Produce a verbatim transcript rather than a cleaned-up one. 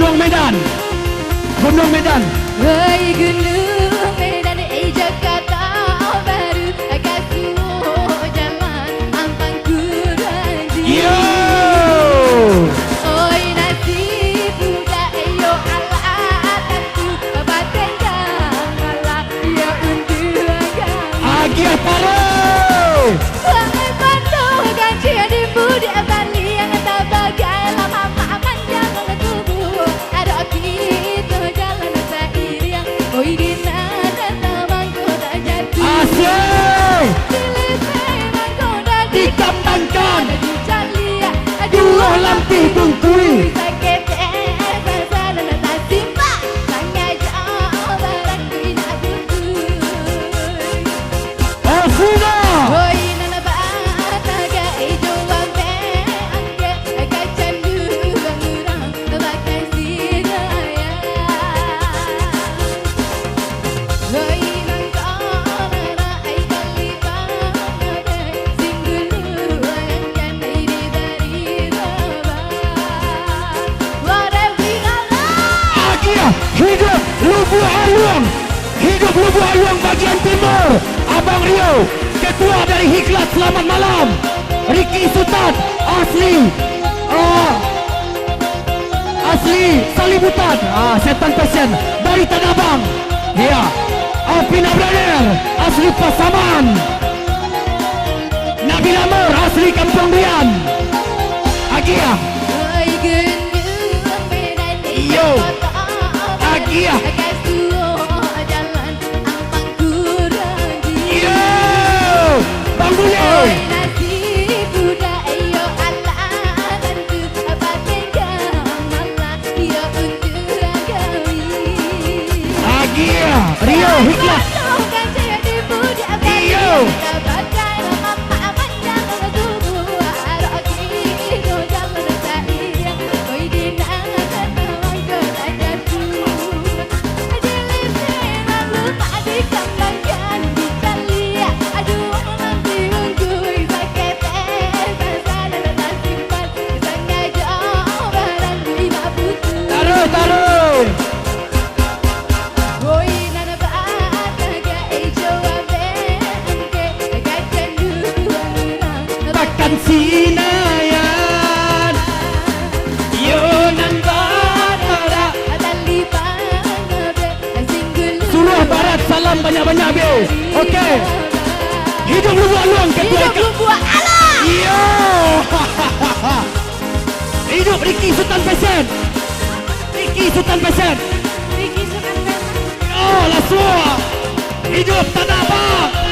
Gunung Medan. Gunung Medan. Woi Gunung Medan, eh, Jakarta Baru, kasuo jalan ampang kurang di. Yo. Oi nasib budak, eh, yo alah tantu, batenggang malah yo untuang kami. Agiah taruih. Wahai pando ganjil di mudik baliang, tabagai lah mamak manjangan tubuh. Ado kito jalan sairiang, oi di nan tabang ko tak jatuah. Asyik. Di lipeh mangko dah dikambangkan, dicaliak duo lampih bungkui. Saketek sasaran tasimbah, sangajo barang indak butuh. Asuna. Oi nan batagak ijo wambek angkek, kacandu urang bakasi gaya. Oi nan kau narak ai kali pangadai, sing dulu ayangkan ai dibari baba. Warai wingala. Agiah hidup Lubuak Aluang. Hidup Lubuak Aluang bagian timur. Abang Rio, ketua dari Hiklat, selamat malam. Ricky Sutan, asli, ah, asli Salibutan, ah, Setan Passion dari Tanah Abang. Ya, Alvina Brother, asli Pasaman. Nabila Mor, asli Kampung Rian. Agiah. Oi, gendut merah ni. Yo. Agiah. Yo, Bang Bule. Oi, nasib budak, yo, alah, tantu batenggang malah, yo, untuang kami. Agiah, Rio, Hikmat. Iyo. Taruih, taruih. Pakan Sinayan. Yo nan bararak. Suruah Barat salam banyak-banyak, Be. Oke. Hidup Lubuak Aluang, ketua. Hidup Lubuak Aluang. Iyo. Hidup Ricky Sutan Pesen. Ricky Sutan Pesen. Ricky Sutan Pesen. Yo, lasuak. Hidup Tanah Abang.